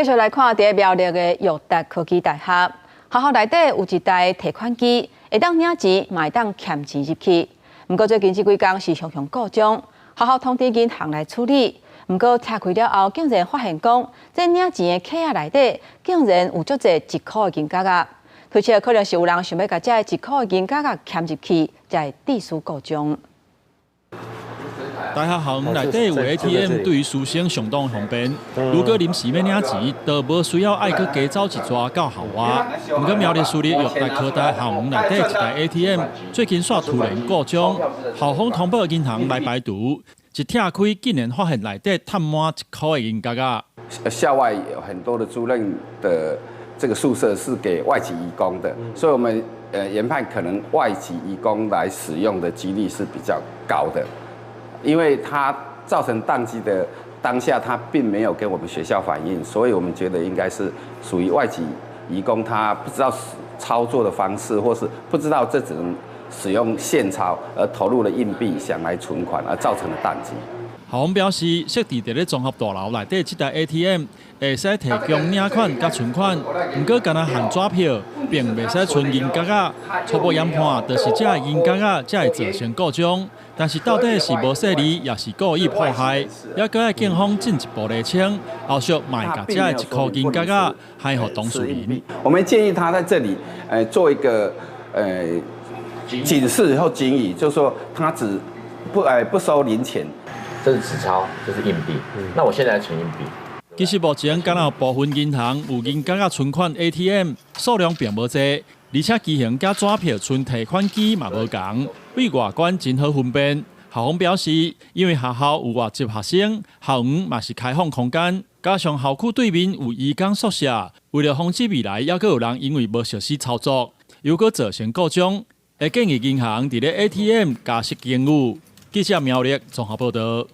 繼續來看佇苗栗的育達科技大學學校內底有一台提款機，會當領錢，嘛會當抾錢入去。毋過最近這幾工是常常故障，學校通知銀行來處理。毋過拆開了後，竟然發現講，這領錢的盒仔內底竟然有足濟一箍的銀角仔。推測可能是有人想欲共這一箍的銀角仔抾入去，才會致使故障。大學校園內底有 ATM，對於師生相當方便。如果臨時欲領錢，就無需要愛閣加走一逝到校外。毋過苗栗私立育達科大校園內底一台 ATM，最近煞突然故障，校方通報銀行來排除，一拆開竟然發現內底探滿一箍的銀角仔。校外有很多的租賃的這個宿舍是給外籍移工的，所以我們研判可能外籍移工來使用的幾率是比較高的。因為他造成宕機的當下，他並沒有跟我們學校反映，所以我們覺得應該是屬於外籍移工，他不知道操作的方式，或是不知道這只能使用現鈔而投入了硬幣想來存款而造成的宕機。校方表示，設置佇咧綜合大樓內底這台 ATM 會使提供領款佮存款，毋過干焦限紙票，並袂使存銀角仔。初步研判，就是這銀角仔才會造成故障。但是到底是無細膩，抑是故意破壞，猶閣愛警方進一步釐清。後續嘛會共這一箍銀角仔還予當事人。我們建議他在這裡，做一個警示或警語，就是說他只不收零錢。這是紙鈔，這是硬幣。那我現在來存硬幣。其實目前敢若有部分銀行有銀角仔存款 ATM，數量並無濟，而且機型佮紙票存提款機嘛無仝，對外觀真好分辨。校方表示，因為學校有外籍學生，校園嘛是開放空間，加上校區對面有移工宿舍，為了防止未來猶閣有人因為無熟悉操作，又閣造成故障，會建議銀行佇咧 ATM 加設警語。記者苗栗綜合報道。